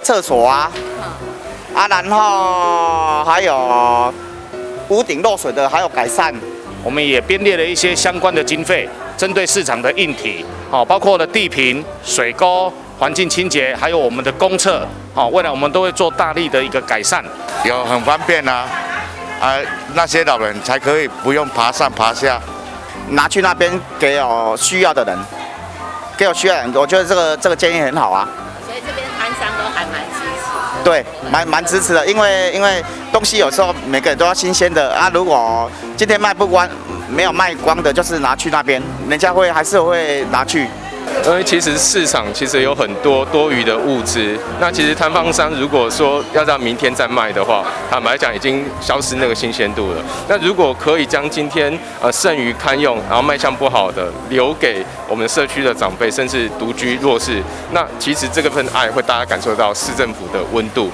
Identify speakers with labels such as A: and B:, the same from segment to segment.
A: 廁所啊，啊，然後還有屋頂漏水的，還有改善。
B: 我們也編列了一些相關的經費，針對市場的硬體，好，包括了地坪、水溝、環境清潔，還有我們的公廁，好，未來我們都會做大力的一個改善。
C: 有很方便啊，啊，那些老人才可以不用爬上爬下，
A: 拿去那邊給有需要的人，給有需要的人，我覺得這個建議很好啊。
D: 所以這邊攤商都還蠻支持。
A: 對，蠻支持的，因為東西有時候每個人都要新鮮的啊。如果今天賣不光，沒有賣光的，就是拿去那邊，人家會還是會拿去。
E: 因為其實市場其實有很多多餘的物資，那其實攤販商如果說要讓明天再賣的話，坦白講已經消失那個新鮮度了。那如果可以將今天剩餘堪用，然後賣相不好的留給我們社區的長輩，甚至獨居弱勢，那其實這個份愛會大家感受到市政府的溫度。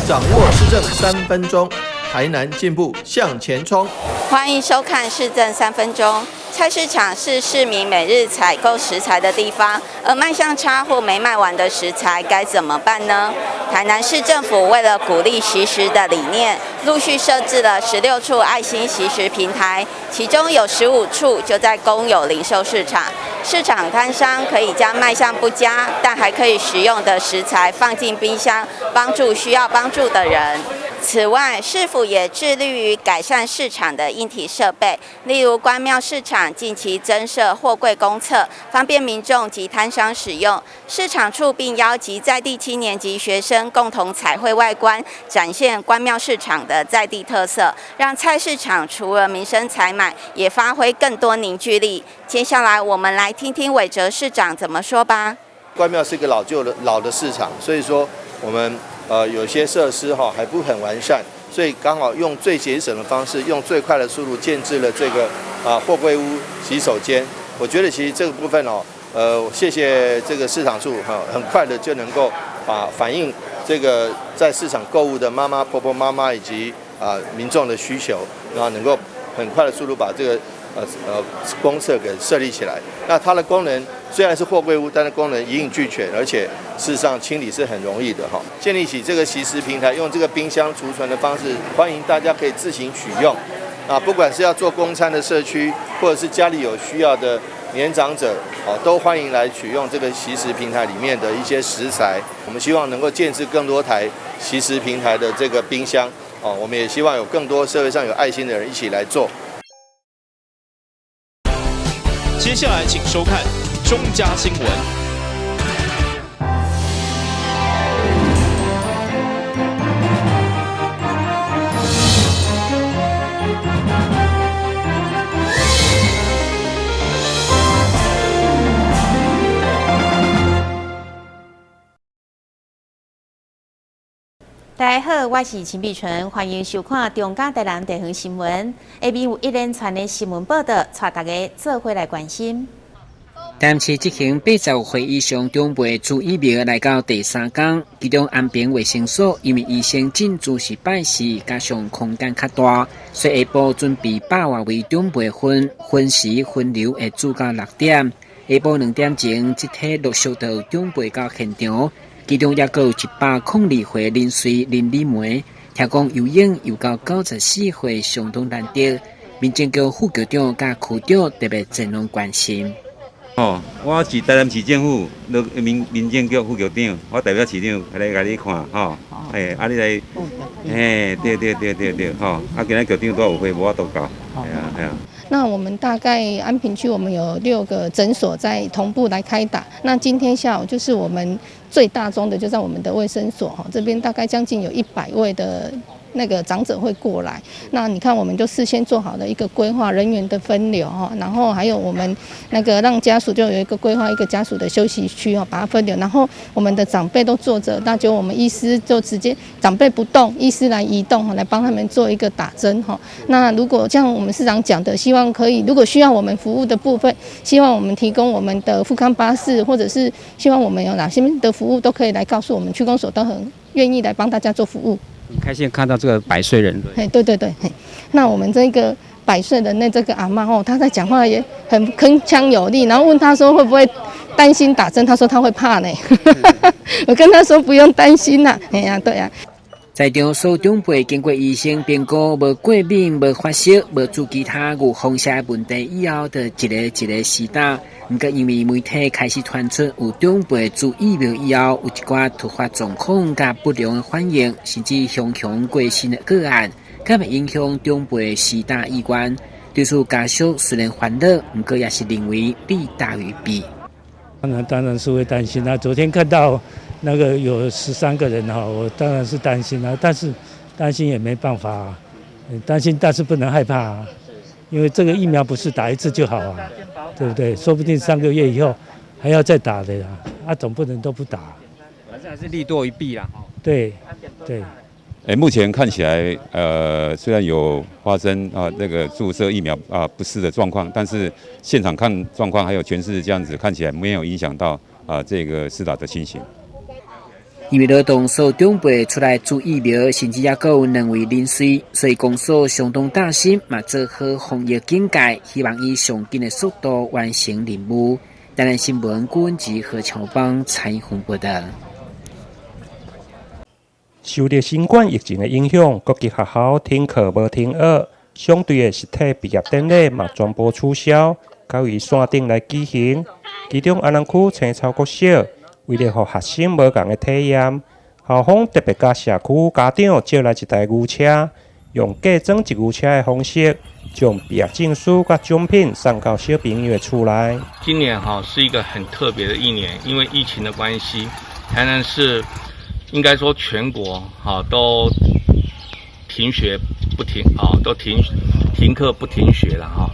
F: 掌握市政3分鐘，台南進步向前衝。
D: 歡迎收看市政三分鐘。菜市場是市民每日採購食材的地方，而賣相差或沒賣完的食材該怎麼辦呢？台南市政府為了鼓勵惜食的理念，陸續設置了16處愛心惜食平台，其中有15處就在公有零售市場。市場攤商可以將賣相不佳但還可以食用的食材放進冰箱，幫助需要幫助的人。此外，市府也致力於改善市場的硬體設備，例如關廟市場近期增設貨櫃公廁，方便民眾及攤商使用。市場處並邀集在地青年及學生共同彩繪外觀，展現關廟市場的在地特色，讓菜市場除了民生採買，也發揮更多凝聚力。接下來，我們來聽聽韋哲市長怎麼說吧。
F: 關廟是一個老舊的老的市場，所以說我們有些設施哈還不很完善，所以剛好用最節省的方式，用最快的速度建置了這個啊貨櫃屋洗手間。我覺得其實這個部分哦，謝謝這個市場處哈，很快的就能夠把反映這個在市場購物的媽媽、婆婆媽媽以及啊民眾的需求，然後能夠很快的速度把這個公廁給設立起來。那它的功能雖然是貨櫃屋，但是功能一應俱全，而且事實上清理是很容易的哈。建立起這個惜食平台，用這個冰箱儲存的方式，歡迎大家可以自行取用。啊，不管是要做公餐的社區，或者是家裡有需要的年長者，哦，都歡迎來取用這個惜食平台裡面的一些食材。我們希望能夠建置更多台惜食平台的這個冰箱，哦，我們也希望有更多社會上有愛心的人一起來做。
G: 接下來請收看中嘉新聞。
H: 大家好，我是陳碧純，歡迎收看中嘉台南地方新聞。下面有一連串的新聞報道，帶大家做伙來關心。
I: 台南市執行80歲以上長輩注疫苗來到第三天，其中安平衛生所因為醫生進駐是拜四，加上空間較大，所以下晡準備100外位長輩分分時分流會煮到6點。下晡2點鐘，這批陸續到長輩到現場。其中抑閣有102歲林瑞林麗梅，聽講游泳游到94歲，相當難得。民政局副局長佮區長特別前往關心。
J: 哦，我是台南市政府民政局副局長，我代表市長來共你看吼，嘿，啊你來，嘿，對對對對對，吼，啊今仔局長拄有會無法度到，係啊係啊。
K: 那我們大概安平區，我們有6個診所在同步來開打。那今天下午就是我們最大宗的，就在我們的衛生所哈，這邊大概將近有100位的那個長者會過來。那你看，我們就事先做好了一個規劃，人員的分流哈，然後還有我們那個讓家屬就有一個規劃，一個家屬的休息區哦，把它分流。然後我們的長輩都坐着，那就我們醫師就直接長輩不動，醫師來移動哈，來幫他們做一個打針哈。那如果像我們市長講的，希望可以，如果需要我們服務的部分，希望我們提供我們的復康巴士，或者是希望我們有哪些的服務都可以來告訴我們，區公所都很願意來幫大家做服務。
L: 很開心看到這個百歲人。
K: 嘿，對對對，嘿，那我們這個100歲的那這個阿嬤哦，她在講話也很鏗鏘有力，然後問她說會不會擔心打針，她說她會怕呢。我跟她說不用擔心啦，哎呀，對啊。
I: 在場所長輩經過醫生評估，無過敏、無發燒、無做其他預防射的問題以後，就一个一个施打。毋過因為媒體開始傳出有長輩注疫苗以後，有一寡突發狀況佮不良的反應，甚至雄雄過身的個案，敢會影響長輩施打意願。對此家屬雖然煩惱，毋過也是認為利大於弊。
L: 當然，當然是會擔心啦。昨天看到那個有13個人哈，我當然是擔心啦。但是擔心也沒辦法，擔心但是不能害怕啊，因為這個疫苗不是打一次就好啊，對不對？說不定3個月以後還要再打的呀，啊，總不能都不打。
M: 反正還是利多於弊啦。
L: 對，對。
J: 欸，目前看起來，雖然有發生啊那個注射疫苗啊不適的狀況，但是現場看狀況還有全市這樣子看起來沒有影響到啊這個施打的情形。
I: 因為勞動所長輩出來注疫苗，甚至猶閣有兩位臨歲，所以公所相當擔心，嘛做好防疫警戒，希望以上緊的速度完成任務。台南新聞郭文吉何喬邦採訪報道。
N: 受著新冠疫情的影響，各級學校停課無停學，相對的實體畢業典禮嘛全部取消，改為線頂來舉行。其中安南區青草國小，為了予學生無仝的體驗，校方特別佮社區家長借來一台牛車，用加裝一牛車的方式，將畢業證書佮獎品送到小朋友的厝內。
O: 今年哈是一個很特別的一年，因為疫情的關係，台南市應該說全國哈都停學不停啊，都停課不停學了哈。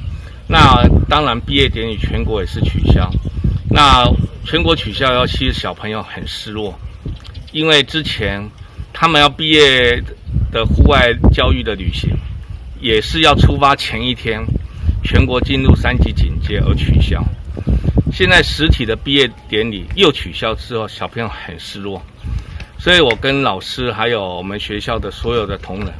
O: 那當然畢業典禮全國也是取消。那全國取消，其實小朋友很失落，因為之前他們要畢業的戶外教育的旅行，也是要出發前一天，全國進入三級警戒而取消。現在實體的畢業典禮又取消之後，小朋友很失落。所以我跟老師還有我們學校的所有的同仁，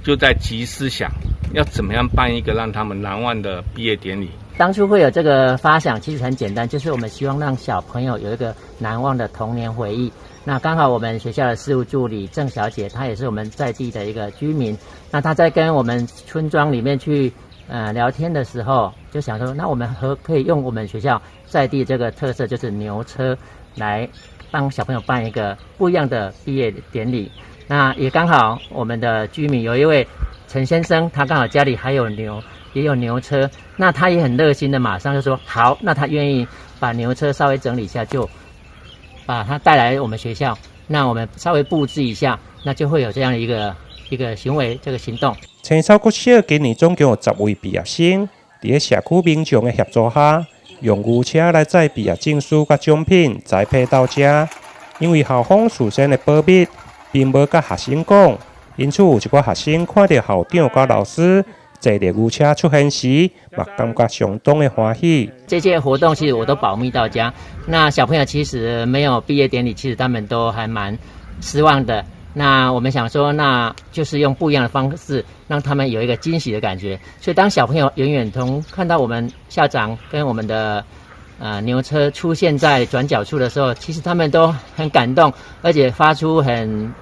O: 就在集思想，要怎麼樣辦一個讓他們難忘的畢業典禮。
P: 當初會有這個發想，其實很簡單，就是我們希望讓小朋友有一個難忘的童年回憶。那剛好我們學校的事務助理鄭小姐，她也是我們在地的一個居民。那她在跟我們村莊裡面去聊天的時候，就想說，那我們可可以用我們學校在地這個特色，就是牛車，來幫小朋友辦一個不一樣的畢業典禮。那也剛好，我們的居民有一位陳先生，他剛好家裡還有牛，也有牛車，那他也很熱心的，馬上就說好，那他願意把牛車稍微整理一下，就把它帶來我們學校，那我們稍微佈置一下，那就會有這樣一個一個行為，這個行動。
N: 青草國小今年總共有10位畢業生，佇咧社區民眾的協助下，用牛車來載畢業證書佮獎品，栽培到遮。因為校方事先的保密，並無佮學生講，因此有一寡學生看著校長佮老師坐著牛車出現時，嘛感覺相當的歡喜。
P: 這些活動其實我都保密到家。那小朋友其實沒有畢業典禮，其實他們都還蠻失望的。那我們想說，那就是用不一樣的方式，讓他們有一個驚喜的感覺。所以當小朋友遠遠從看到我們校長跟我們的牛車出現在轉角處的時候，其實他們都很感動，而且發出很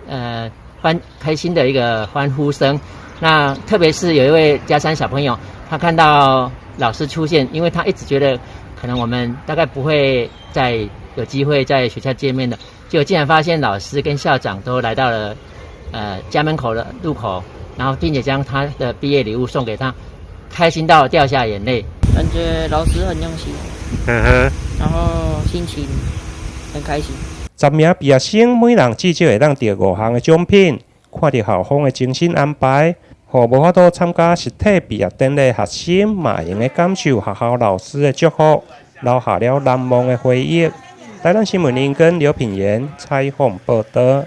P: 歡開心的一個歡呼聲。那特別是有一位家三小朋友，他看到老師出現，因為他一直覺得可能我們大概不會再有機會在學校見面的。結果竟然發現老師跟校長都來到了，家門口的路口，然後並且將他的畢業禮物送給他，開心到掉下眼淚。
Q: 感覺老師很用心，然後心情很開心。
N: 10名畢業生每人至少會當得五項的獎品，看著校方的精心安排，予無法度參加實體畢業典禮學生嘛會用得感受學校老師的祝福，留下了難忘的回憶。台南新聞林根劉品言採訪報道。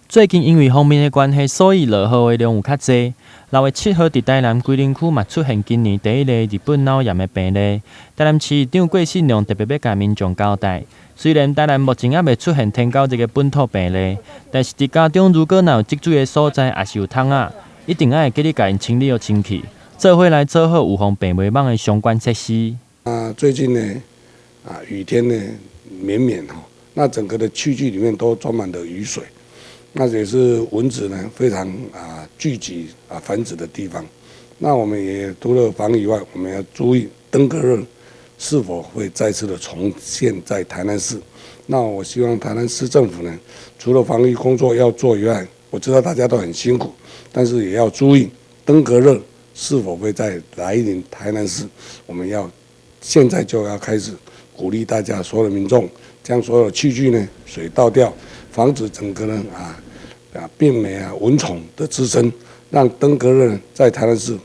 R: 最近因為鋒面的關係，所以落雨的量有較濟。6月7號，佇台南龜林區嘛出現今年第一例日本腦炎的病例。台南市長郭信良特別欲共民眾交代，雖然台南目前猶未出現天狗熱的本土病例，但是佇家中如果若有積水的所在，抑是有桶仔，一定愛記得共𪜶清理予清氣，做伙來做好預防病媒蚊的相關設施。
S: 啊，最近呢，雨天呢綿綿吼，那整個的器具裡面都裝滿了雨水，那也是蚊子呢非常聚集繁殖的地方。那我們也除了防以外，我們要注意登革熱是否會再次的重現在台南市。那我希望台南市政府呢，除了防疫工作要做以外，我知道大家都很辛苦，但是也要注意登革熱是否會再來臨台南市。我們要現在就要開始鼓勵大家所有的民眾，將所有的器具呢水倒掉，防止整個呢病媒蚊蟲的滋生，讓登革熱在台南市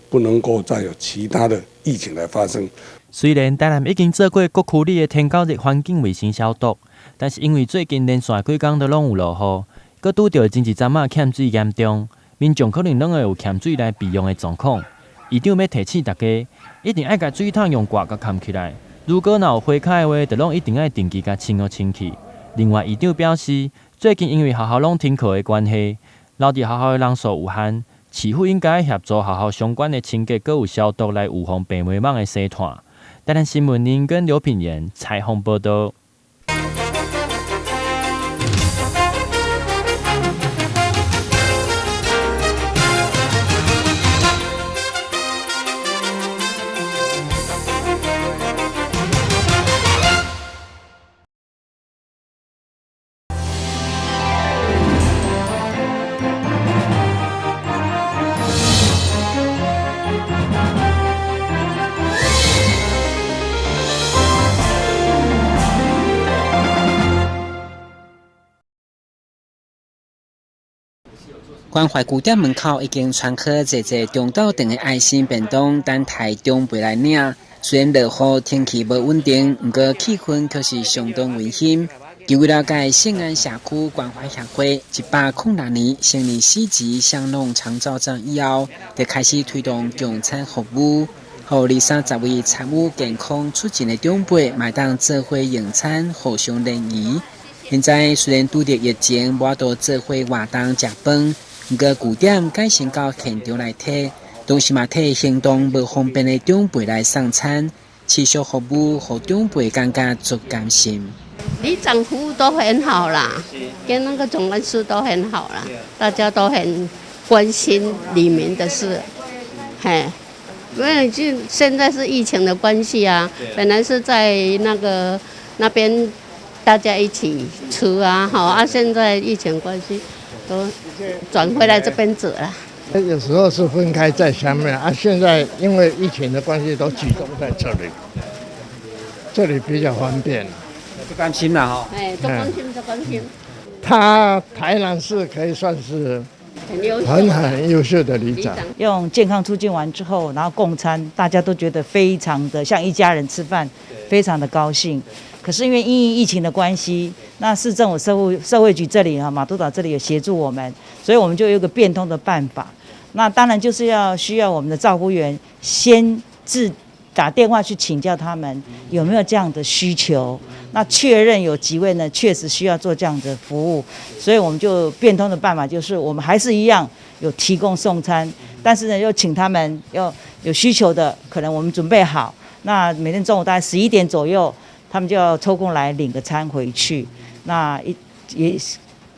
S: 不能夠再有其他的疫情來發生。
R: 雖然台南已經做過各區里的天狗日環境衛生消毒，但是因為最近連續幾工都攏有落雨，閣拄著前一陣仔欠水嚴重，民眾可能攏會有欠水來備用的狀況。市長欲提醒大家，一定愛共水桶用蓋共蓋起來。如果若有花跤的話，就攏一定愛定期共清好清去。另外，市長表示，最近因為學校攏停課的關係，留佇學校的人數有限，市府應該協助學校相關的清潔閣有消毒來預防病媒蚊的生傳。台南新聞林跟劉品言採訪報道。
I: 關懷據點門口已經穿好濟濟中晝頓的愛心便當，等待長輩來領。雖然落雨天氣無穩定，毋過氣氛卻是相當溫馨。據了解，聖安社區關懷協會106年成立四級雙農長照站以後，就開始推動共餐服務，予20-30位參與健康促進的長輩，嘛會當做伙用餐，互相聯誼。現在雖然拄著疫情，無法度做伙活動食飯。毋過據點改成到現場來提，同時嘛替行動無方便的長輩來送餐，持續服務，予長輩感覺足甘心。
T: 里長服務都很好啦，跟那個總幹事都很好啦，大家都很關心里面的事，嘿，因為就現在是疫情的關係啊，本來是在那個那邊大家一起吃啊，好啊，現在疫情關係。都轉回來這邊走了。
U: 有時候是分開在下面啊，現在因為疫情的關係，都集中在這裡，這裡比較方便。
M: 足甘心啦吼。
T: 哎，足甘心，足甘心。
U: 他台南市可以算是很優秀的里長。
V: 用健康促進完之後，然後共餐，大家都覺得非常的像一家人吃飯，非常的高興。可是因為因疫情的關係，那市政府社會局這裡哈，馬督導這裡有協助我們，所以我們就有一個變通的辦法。那當然就是要需要我們的照顧員先自打電話去請教他們有沒有這樣的需求，那確認有幾位呢，確實需要做這樣的服務，所以我們就變通的辦法就是我們還是一樣有提供送餐，但是呢又請他們要有需求的，可能我們準備好，那每天中午大概11點左右。他們就要抽空來領個餐回去，那也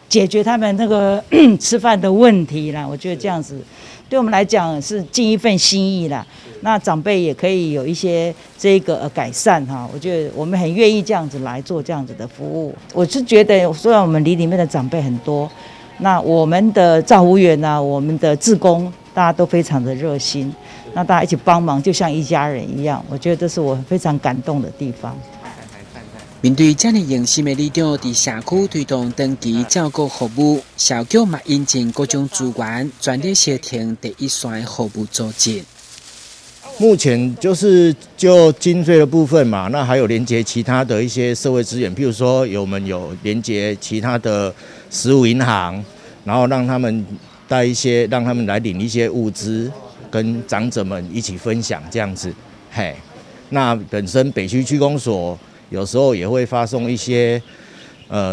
V: 解決他們那個吃飯的問題啦。我覺得這樣子對我們來講是盡一份心意啦。那長輩也可以有一些這個改善哈。我覺得我們很願意這樣子來做這樣子的服務。我是覺得雖然我們里裡面的長輩很多，那我們的照護員啊，我們的志工，大家都非常的熱心，那大家一起幫忙，就像一家人一樣。我覺得這是我非常感動的地方。
I: 面對這麼用心的里長，佇社區推動長期照顧服務，社局嘛引進各種資源，全力協調第一線的服務組織。
W: 目前就是就經費的部分嘛，那還有連接其他的一些社會資源，譬如說有我們有連接其他的食物銀行，然後讓他們帶一些，讓他們來領一些物資，跟長者們一起分享這樣子。嘿，那本身北區區公所有時候也會發送一些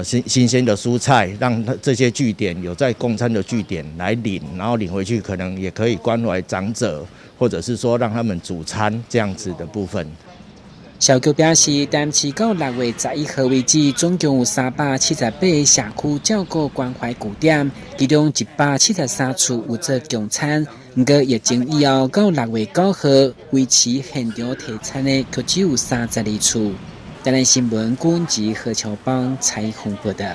W: 新鮮的蔬菜，讓這些據點有在供餐的據點來領，然後領回去可能也可以關懷長者，或者是說讓他們煮餐這樣子的部分。
I: 消局表示，台南市到6月11號為止，總共有378個社區照顧關懷據點，其中173處有做供餐。毋過疫情以後到6月9號，維持現場提餐的，卻只有32處。台南新聞軍籍何秋邦採訪報道。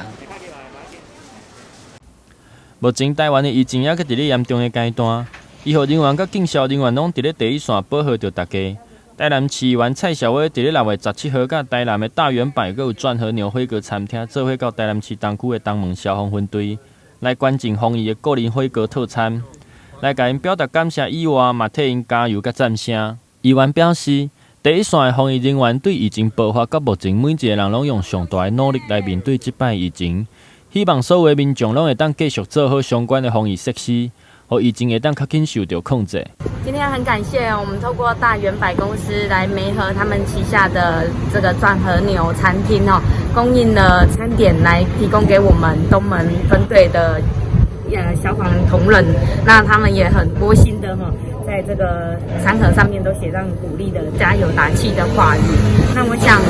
R: 目前台灣的疫情猶閣佇咧嚴重的階段，醫護人員佮警消人員攏佇咧第一線保護著大家。台南市議員蔡蕭威佇咧6月17號，佮台南的大遠百閣有鑽和牛火鍋餐廳做伙到台南市東區的東門消防分隊來捐贈防疫的個人火鍋套餐，來共𪜶表達感謝以外，嘛替𪜶加油佮讚聲。議員表示，第一線的防疫人員對疫情爆發到目前，每一个人攏用上大的努力來面對這擺疫情，希望所有的民眾攏會當繼續做好相關的防疫設施，予疫情會當較緊受著控制。
A: 今天很感謝我們透過大遠百公司來媒合他們旗下的這個鑽和牛餐廳哦，供應了餐點來提供給我們東門分隊的消防同仁，那他們也很窩心的哈，在這個餐盒上面都寫上鼓勵的加油打氣的話語。那我想，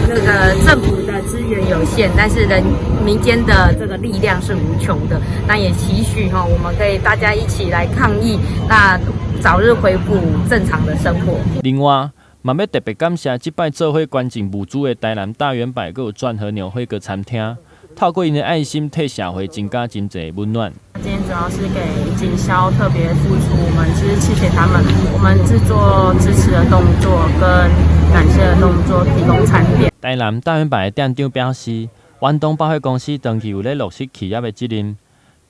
A: 這個政府的資源有限，但是人民間的這個力量是無窮的。那也期許哈，我們可以大家一起來抗疫，那早日恢復正常的生活。
R: 另外，嘛欲特別感謝這擺做伙捐贈物資的台南大遠百閣有鑽和牛火鍋餐廳，透過𪜶的愛心，替社會增加真濟溫暖。
B: 今天主要是給警消特別付出，我們其實謝謝他們，我們製作支持的動作跟感謝的動作，提供餐點。
R: 台南大遠百的店長表示，遠東百貨公司長期有咧落實企業的責任，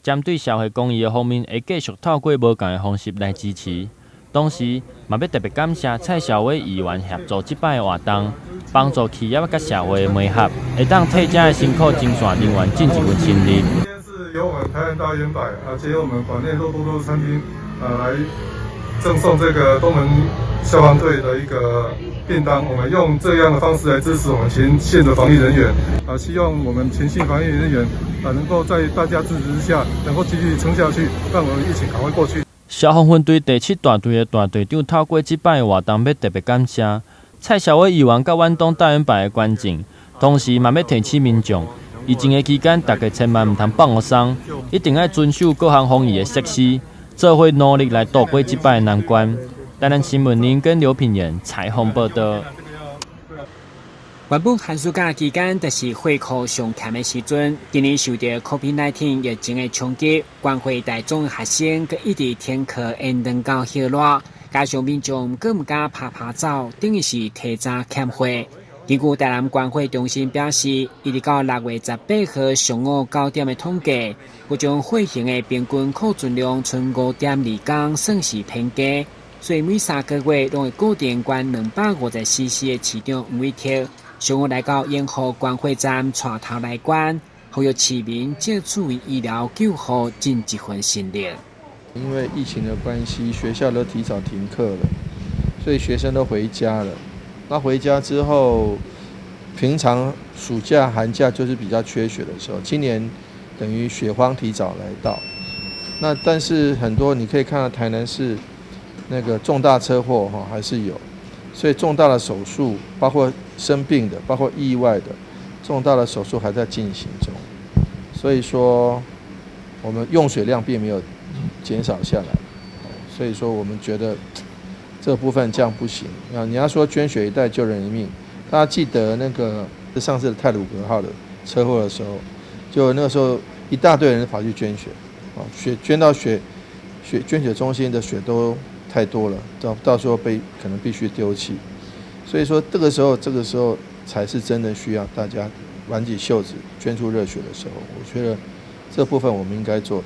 R: 針對社會公益的方面，會繼續透過無仝的方式來支持。同時，嘛欲特別感謝蔡蕭威議員協助這擺的活動，幫助企業佮社會的媒合，會當替遮的辛苦前線人員盡一份心力。
C: 今天是由我們台南大遠百啊，藉由我們館內肉多多餐廳啊，來贈送這個東門消防隊的一個便當。我們用這樣的方式來支持我們前線的防疫人員啊，希望我們前線防疫人員啊，能夠在大家支持之下，能夠繼續撐下去，讓我們疫情趕快過去。
R: 消防分隊第七大隊的大隊長透過這擺的活動，欲特別感謝蔡蕭威議員佮遠東大遠百的捐贈，同時嘛欲提醒民眾，疫情的期間，大家千萬毋通放予鬆，一定愛遵守各項防疫的設施，做伙努力來渡過這擺的難關。台南新聞林跟劉品言採訪報道。
I: 原本寒暑假期間就是血庫上欠的時陣，今年受著 COVID-19 疫情的衝擊，關懷大專學生閣一直停課延長到歇熱，加上民眾閣毋敢拍拍走，等於是提早欠血。根據台南關懷中心表示，一直到6月18號上午9點的統計，各種血型的平均庫存量賰5.2工，算是偏低。所以每3個月攏會固定捐250 cc 的市長黃偉哲，上午來到永和關懷站帶頭來捐，呼籲市民藉此為醫療救護盡一份心力。
F: 因為疫情的關係，學校都提早停課了，所以學生都回家了。那回家之後，平常暑假、寒假就是比較缺血的時候，今年等於血荒提早來到。那但是很多你可以看到台南市那個重大車禍哈還是有，所以重大的手術，包括生病的，包括意外的，重大的手術還在進行中。所以說，我們用血量並沒有減少下來，所以說我們覺得這部分這樣不行。啊，你要說捐血一袋救人一命，大家記得那個上次太魯閣號的車禍的時候，就那個時候一大堆人跑去捐血，啊，血捐到血捐血中心的血都太多了，到時候被可能必須丟棄。所以說這個時候才是真的需要大家挽起袖子捐出熱血的時候。我覺得這部分我們應該做的。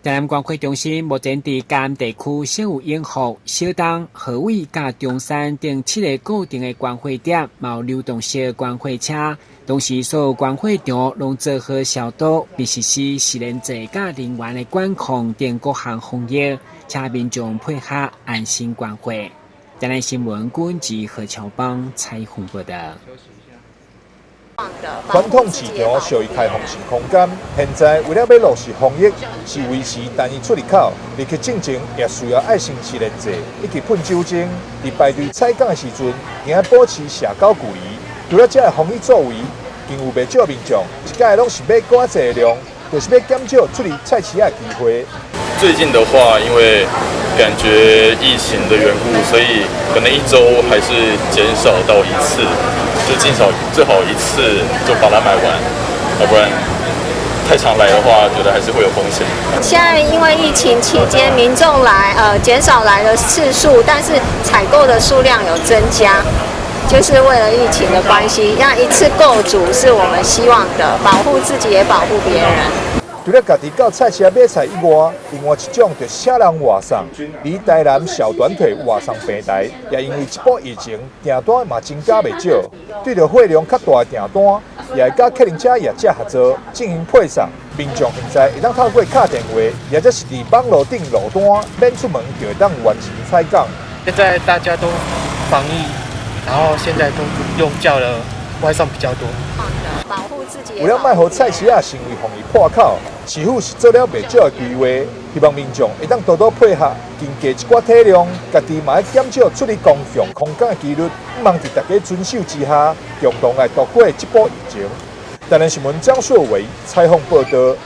I: 台南關懷中心目前佇嘉南地區設有永福、小東、河尾、佮中山等7個固定的關懷點，嘛有流動式關懷車。同時，所有關懷場攏做好消毒，並實施實聯制佮人員的管控等各項防疫，請民眾配合安心關懷。台南新聞郭文吉何喬邦採訪報道。
D: 传统市场属于开放性空间，现在为了欲落实防疫，是维持单一出入口，入去进前也需要爱先试验者以及噴酒精。佇排隊採購的時陣，應該保持社交距離。除了這个防疫作為，更有袂少民眾一概攏是買閣較濟量，就是欲減少出入菜市仔的機會。
E: 最近的話，因為感覺疫情的緣故，所以可能一周還是減少到一次，就盡少最好一次就把它買完，要不然太常來的話，覺得還是會有風險。
G: 現在因為疫情期間，民眾來減少來的次數，但是採購的數量有增加，就是為了疫情的關係，讓一次購足是我們希望的，保護自己也保護別人。
D: 除了家己到菜市仔買菜以外，另外一種就是請人外送。佇台南小短腿外送平台，也因為這波疫情，訂單嘛增加袂少。對著貨量較大的訂單，也會佮客運車業者合作進行配送。民眾現在會當透過敲電話，或者是佇網路頂落單，免出門就會當完成採購。
X: 現在大家都防疫，然後現在都用叫了外送比較多。
D: 為了莫予菜市仔成為防疫破口，市府是做了袂少的規劃，希望民眾會當多多配合，增加一寡體諒，家己嘛愛減少出入公共空間的幾率，毋通佇大家遵守之下，共同來度過這波疫情。台南新聞張碩偉採訪報道。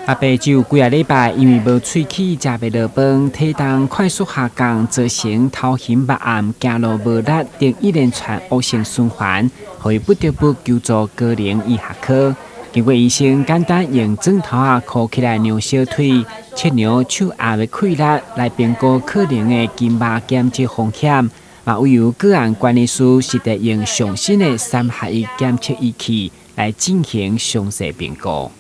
I: 阿伯只有幾仔禮拜，因為無喙齒，食袂落飯，體重快速下降，造成頭晕目暗、走路無力等一連串惡性循環，予伊不得不求助高齡醫學科。經過醫生簡單用指頭仔箍起來量小腿、測量手壓的氣力，來評估可能的筋肉減少風險。嘛，唯有個案管理師實地用上新的三合一檢測儀器來進行詳細評估。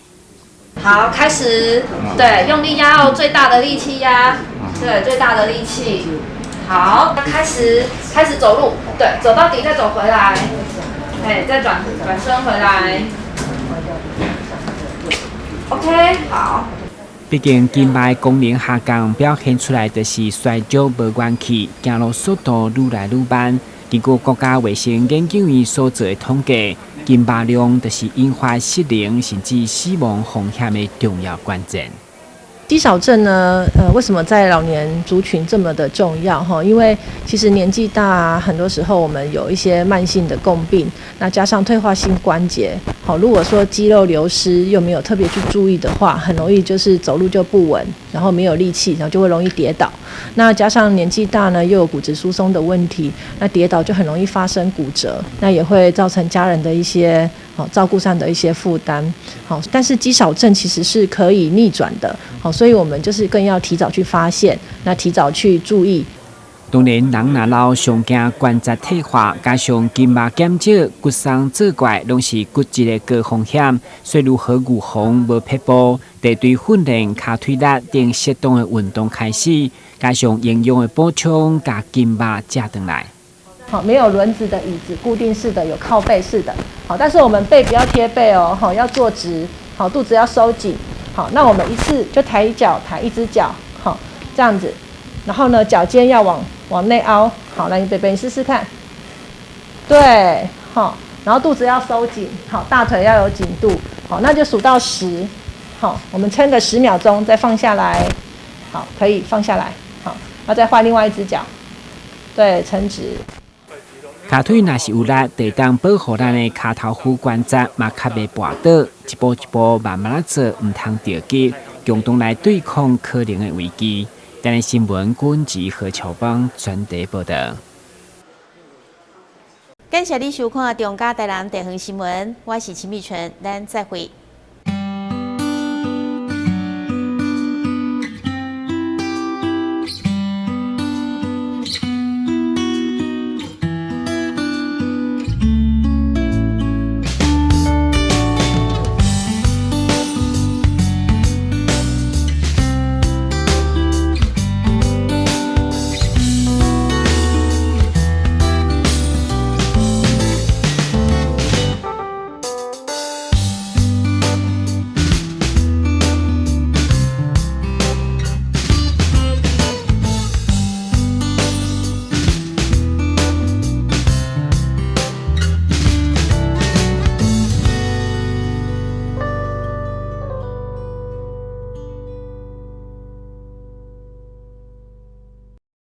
Y: 好，開始，對，用力壓哦，最大的力氣壓，對，最大的力氣。好，開始，開始走路，對，走到底再走回來，哎，再轉轉身回來。OK，好。
I: 畢竟筋肉功能下降，表現出來就是衰弱無元氣，走路速度愈來愈慢。根據國家衛生研究院所做的統計，筋肉量就是引發失能甚至死亡風險的重要關鍵。
K: 肌少症呢，為什麼在老年族群這麼的重要？哈，因為其實年紀大，很多時候我們有一些慢性的共病，那加上退化性關節，好，如果說肌肉流失又沒有特別去注意的話，很容易就是走路就不穩，然後沒有力氣，然後就會容易跌倒。那加上年紀大呢，又有骨質疏鬆的問題，那跌倒就很容易發生骨折，那也會造成家人的一些照顧上的一些負擔。好，但是肌少症其實是可以逆轉的，好，所以我們就是更要提早去發現，那提早去注意。
I: 當然，人若老，上驚關節退化，加上筋肉減少、骨鬆作怪，攏是骨折的高風險。所以，如何預防無撇步，得對訓練跤腿力等適當的運動開始，加上營養的補充，共筋肉食轉來。
K: 好，沒有輪子的椅子，固定式的，有靠背式的。好，但是我們背不要貼背哦，好，要坐直，好，肚子要收緊。好，那我們一次就抬一腳，抬一隻腳，好，這樣子。然後呢，腳尖要往內凹。好，來，你北北，你試試看。對，好，然後肚子要收緊，好，大腿要有緊度。好，那就數到10，好，我們撐個10秒鐘，再放下來。好，可以放下來。好，那再換另外一隻腳。對，撐直。
I: 跤腿若是有力，就會當保護咱的跤頭骨關節嘛較袂跋倒。一步一步慢慢仔做，毋通著急，共同來對抗可能的危機。台南新聞郭吉何喬邦專題報道。
H: 感謝你收看《中嘉台南地方新聞》，我是秦美純，咱再會。